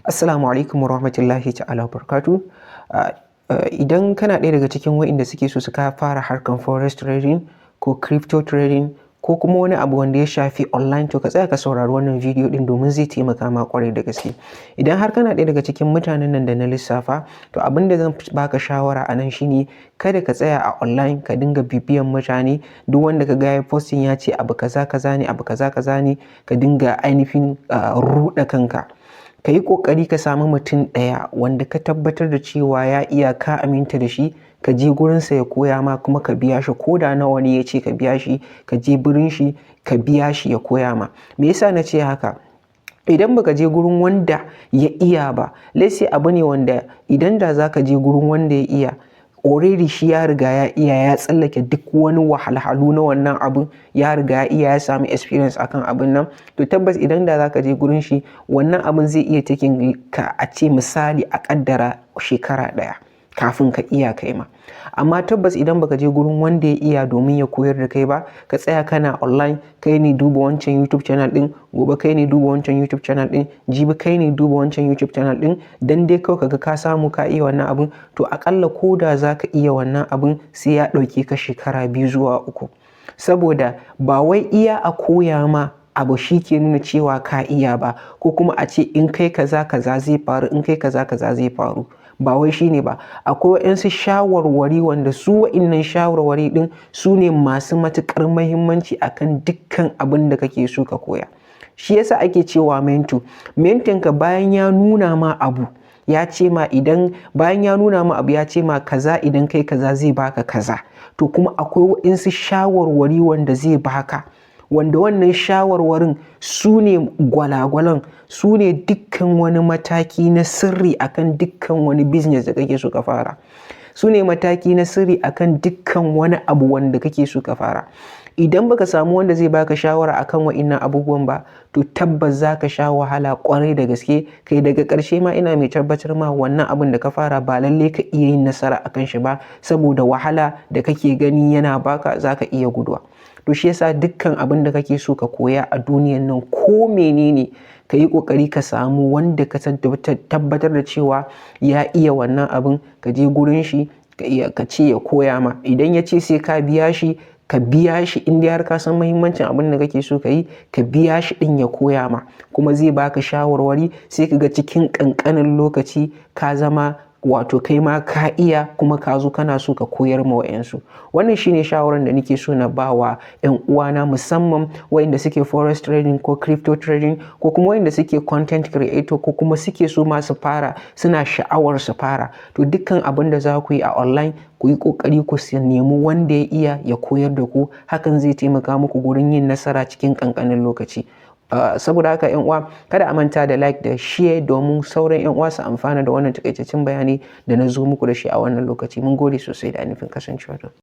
Assalamu alaikum warahmatullahi ta'ala wabarakatuh. Idan kana ɗaya daga cikin waɗanda suke so su fara harkar forex trading ko crypto trading ko kuma wani abu wanda ya shafi online, to ka tsaya ka saurari wannan bidiyo ɗin domin zai taimaka ma ƙwarai da gaske. Idan har kana ɗaya daga cikin mutanen nan da na lissafa, to abin da zan baka shawara a nan shine kada ka tsaya a online ka dinga bibiyan mutane. Duk wanda ka ga ya posting ya ce abu kaza kaza ne, abu kaza kaza ne, ka dinga ainihin ruɗa kanka. Ka yi ƙoƙari ka samu mutum ɗaya wanda ka tabbatar da cewa ya iya, ka aminta da shi, ka je gurinsa ya koya ma, kuma ka biya shi ko da nawa ne ya ce ka biya shi, ka je gurin shi ka biya shi ya koya ma. Me yasa na ce haka? Idan baka je gurin wanda ya iya ba, let's say abu ne wanda idan da za ka je gurin wanda ya iya, already shi ya riga ya iya, ya tsallake duk wani wahalhalu na wannan abun, ya riga ya iya, ya sami experience akan abun nan, to tabbas idan da za ka je gurin shi, wannan abun zai iya taking ka, a ce misali a ƙaddara, shekara ɗaya kafin ka iya kai ma. Amma tabbas idan baka je gurin wanda ya iya domin ya koyar da kai ba, ka tsaya kana online, kai ne duba wancan YouTube channel ɗin, gobe kai ne duba wancan YouTube channel ɗin, jibi kai ne duba wancan YouTube channel ɗin, dan dai kawai kaga ka samu ka iya wannan abun, to aƙalla ko da za ka iya wannan abun, sai ya ɗauke ka shekara 2 zuwa 3. Saboda ba wai iya a koya ma abu shi ke nuna cewa ka iya ba, ko kuma a ce in kai kaza kaza zai faru, in kai kaza kaza zai faru. Ba wai shi ne ba. Akwai waɗansu shawarwari wanda su wa'innan shawarwari ɗin su ne masu matuƙar muhimmanci akan dukkan abin da kake so ka koya. Shi yasa ake cewa mentor. Mentor ka, bayan ya nuna ma abu, ya ce ma idan bayan ya nuna ma abu, ya ce ma kaza, idan kai kaza zai baka kaza. To kuma akwai waɗansu shawarwari wanda zai baka, wanda wannan shawarwarin su ne gwalagwalan, su ne dukkan wani mataki na sirri akan dukkan wani business da kake so ka fara. Su ne mataki na sirri akan dukkan wani abu wanda kake so ka fara. Idan baka samu wanda zai baka shawara akan wa'innan abubuwan ba, to tabbas za ka sha wahala ƙwarai da gaske. Kai, daga ƙarshe ma ina mai tabbatar ma, wannan abun da ka fara ba lallai ka iya yin nasara akan shi ba, saboda wahala da kake gani yana baka, za ka iya guduwa. To shi yasa dukkan abin da kake so ka koya a duniyan nan, ko menene, ka yi ƙoƙari ka samu wanda ka tabbatar da cewa ya iya wannan abun, ka je gurin shi ka ce ya koya ma. Idan ya ce sai ka biya shi, ka biya shi. In dai har ka san muhimmancin abin da kake so ka yi, ka biya shi ɗin ya koya ma, kuma zai baka shawarwari, sai ka ga cikin ƙanƙanin lokaci ka zama wato kai ma ka iya, kuma ka zo kana so ka koyar ma wa'yansu. Wannan shine shawaran da nake so na ba wa 'yan uwana, musamman wa'inda suke forex trading ko crypto trading, ko kuma wa'inda suke content creator, ko kuma suke so ma su fara, suna sha'awar su fara. To dukkan abin da za ku yi a online, ku yi ƙoƙari ku nemi wanda ya iya ya koyar da ku. Hakan zai taimaka muku gurin yin nasara cikin ƙanƙanin lokaci. Saboda haka, 'yan uwa, kada a manta da like da share domin sauran 'yan uwa su amfana da wannan takaitaccen bayani da na zo muku da shi a wannan lokaci. Mun gode sosai da ainihin kasancewa da